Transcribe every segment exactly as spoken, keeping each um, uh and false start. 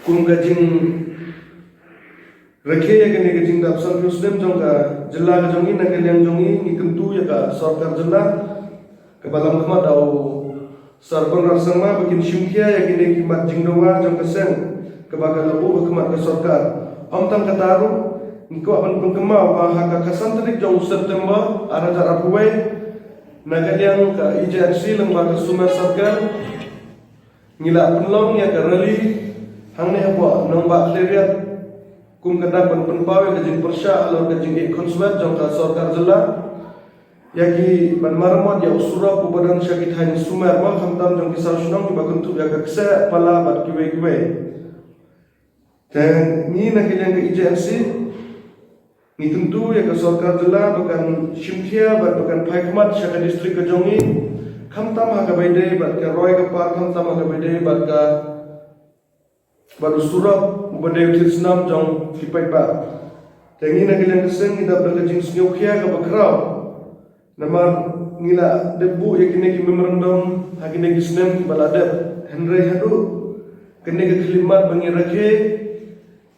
Kum ka jingrakhe ïa kane ka jingdap sanphew snem jong ka jylla ka jong ngi, na ka liang jong ngi ngi kyntu ïa ka sorkar jylla kaba lam khmat da u Sir Conrad Sangma ba kin shim khia ïa kine ki mat jingdawa jong ka seng kaba ka la buh ha khmat ka sorkar. Ym tang kata ruh, ngi kwah ban pynkynmaw ba ha ka khatsan tarik jong u September ar hajar arphew wei, na ka liang ka E J N C lyngba ka Sumer Circle, ngi la pynlong ïa ka rally hangne hapoh Nongbah Khliehriat kum ka dak ban pynpaw ïa ka jingpyrshah halor ka jingeh khunswet jong ka sorkar jylla ïa ki ban maramot ïa u surok uba don sha ki thaiñ Sumer, ma khamtam jong ki saw shnong kiba kynthup ïa ka Kseh, Pala bad kiwei kiwei. Te ngi na ka liang ka E J N C ngi kyntu ïa ka sorkar jylla ba kan shim khia bad ba kan phai khmat sha ka district ka jong ngi, khamtam ha kaba ïadei bad ka roi ka par, khamtam ha kaba ïadei bad ka bad u surok uba dei u thied snam jong ki paidbah. Te ngi na ka liang ka seng ngi dap da ka jingsngewkhia kaba khraw namar ngi la dep buh ïa kine ki memorandum ha kine ki snem kiba la dep, hynrei haduh kane ka khyllipmat ba ngi rakhe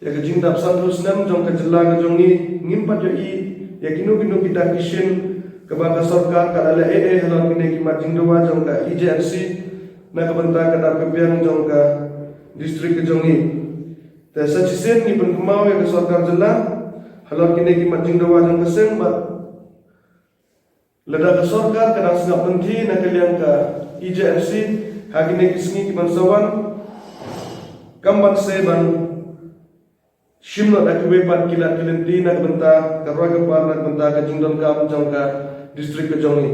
ïa ka jingdap sanphew snem jong ka jylla ka jong ngi, ngim pat ïohi ïa kino kino ki dak ki shin kaba ka sorkar ka la leh ei ei halor kine ki mat jingdawa jong ka E J N C na ka bynta ka dap ka biang jong ka district ka jong ngi. Te sa shisien ngi pynkynmaw ïa ka sorkar jylla halor kine ki mat jingdawa jong ka seng bad lada ka sorkar ka dang sngap lynti na ka liang ka E J N C ha kine ki sngi ki ban sa wan, kam ban sei ban shim noh da kiwei pat ki lad ki lynti na ka bynta ka roi ka par, na ka bynta ka jingdonkam jong ka district ka jong ngi.